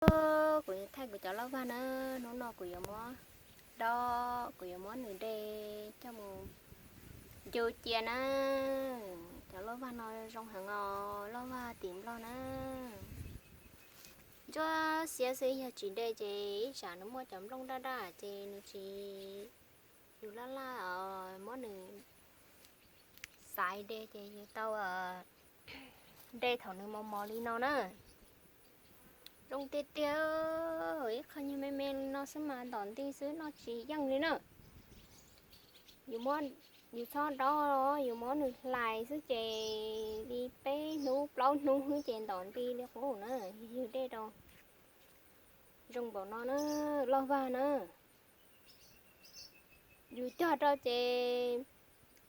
Kuv yuav thaij kuv cov lauj vag na, hnub no kuv yuav muab dob, kuv yuav muab nws de coj mus ncu cia na. Cov lauj vag no zoo heev os, lauj vag tim Nplog na. Ntsuab xiab xwb, yog tsis de ces ib tsam nws muaj cov nplooj daj daj ces nws tsis yus laj laj os, muab nws xaiv de ces yus tau de thaum nws mos mos li no na. Zoo tiag tiag, ib qho nyuag me me li no xwb mas ntom nti xwb noj tsis yeej li na. Yus, yus txhob dob, yus muab nws hlais xwb ces li peb hnub plaub hnub xwb ces ntom nti li qub na. Yus de rau zoo npaum no na, lauj vag na. Yus cog rau ces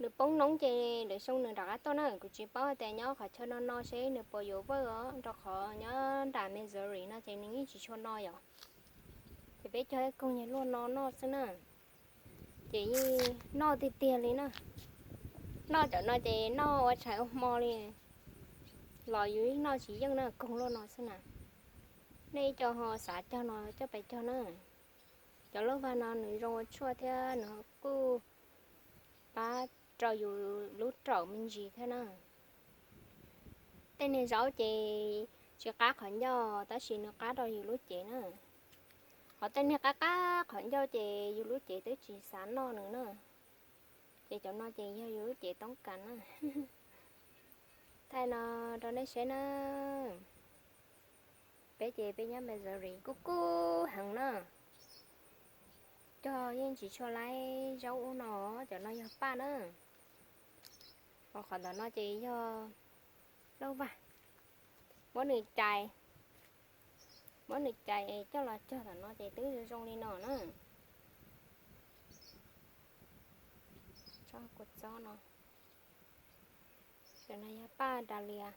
nws poob noob ces lwm xyoo nws rov qab tuaj na. Kuv tsis paub hais tias nyob qhov chaw no no seb nws puas yuav vawj os, rau qhov nyob nram Missouri no ces nws yeej tsis tshua no yom. Ces peb cog ib koog nyuag luaj no noj xwb na. Ces yeej noj tiag tiag li na. Noj cov no ces noj ua tshais ua hmo li los yus noj tsis yeej na, koog luaj no xwb na. Nej ib co ho xav cog no coj pes cog na. Cov lauj vag no nws zoo ua tshuaj thiab nws kuj pab rau yus lub raum me ntsis thiab na. Tej niag zaub ces tsis qab qhov ncauj tab sis nws qab rau yus lub cev na. Ho tej niag qab qab qhov ncauj ces yus lub cev twb tsis xav noj nws na. Ces cov no ces yog yus lub cev toob kas na. Thaij no rau nej saib na. Peb ces peb nyob Missouri kub kub heev na. Cog yeej tsis tshua laib zaub ub no, cov no yog paj na. Ho qhov ntawm no ces yog lauj vag. Muab nws cais, muab nws cais coj los cog ntawm no ces twb zoo zoo li no na. Tsob kua txob no, cov no yog paj da lia.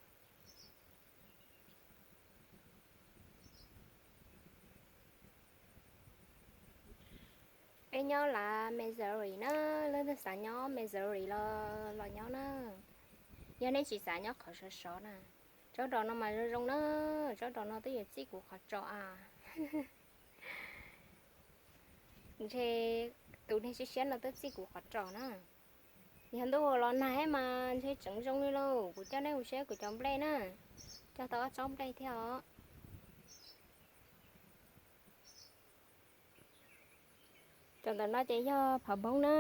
Peb nyob lawv Missouri na, leej twg xav nyob Missouri los los nyob na. Yog nej tsis xav nyob qhov sov sov na, tsob dos no mas zoo zoo na, tsob dos no twb yuav txij kuv qhov tsos a. Ntshe tus niag siab siab no twb txij kuv qhov tsos na. Yog ntuj los nag mas ntshe tseem zoo li lauj. Kuv coj nej mus saib kuv cov nplej na, cog tau ob tsob nplej thiab os. Cov ntawm no ces yog pham npoob na.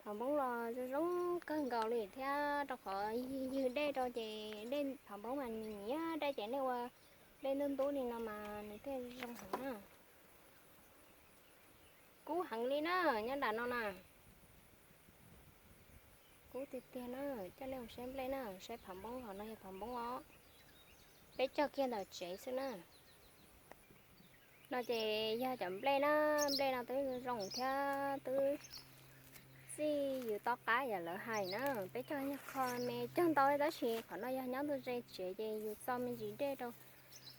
Pham npoob los zoo zoo kawg nkaus li thiab, rau qhov ywg dej rau ces dej pham npoob mas nyiam dej ces nej ua dej ntub ntub li no mas nws thiaj zoo heev na. Kub heev li na, nyob nram no na. Kub tiag tiag na, coj nej mus saib nplej na, saib pham npoob, qhov no yog pham npoob os. Peb cog kiag ntawm tsev xwb na. No ces yog cov nplej na, nplej no twb zoo thiab twb txij yus to qab yam lawv hais na. Peb cog yog qho me cog ntau tab sis qhov no yog nyob ntug ze tsev ces yus txo me ntsis dej rau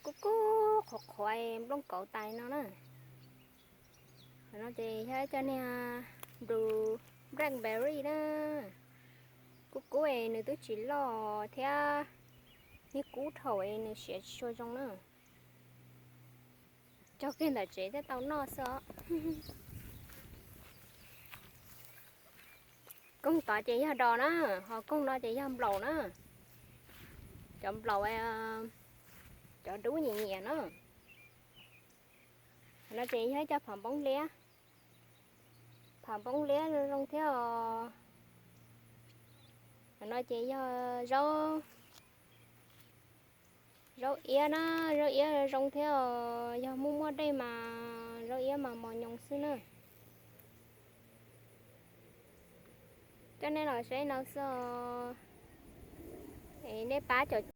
kub kub qhuav qhuav nplooj kauv tais no na. Qhov no ces yog ib co niag blueberry na, kub kub es nws twb tsis loj thiab, niag kub dhau es nws siav tsis tshua zoo na. Cog kiag ntawm tsev thiaj tau noj xwb os. Koog tod ces yog dos na, ho koog no ces yog nplaum na. Cov nplaum, cov dub nyiam nyiam na. No ces yog ib co pham npoob liab. Pham npoob liab zoo thiab os. No ces yog zaub, zaub iab na, zaub iab zoo thiab os, yog muaj muaj dej mas zaub iab mas mos nyoos xwb na. Coj nej los saib no xwb os. Es nej pab cov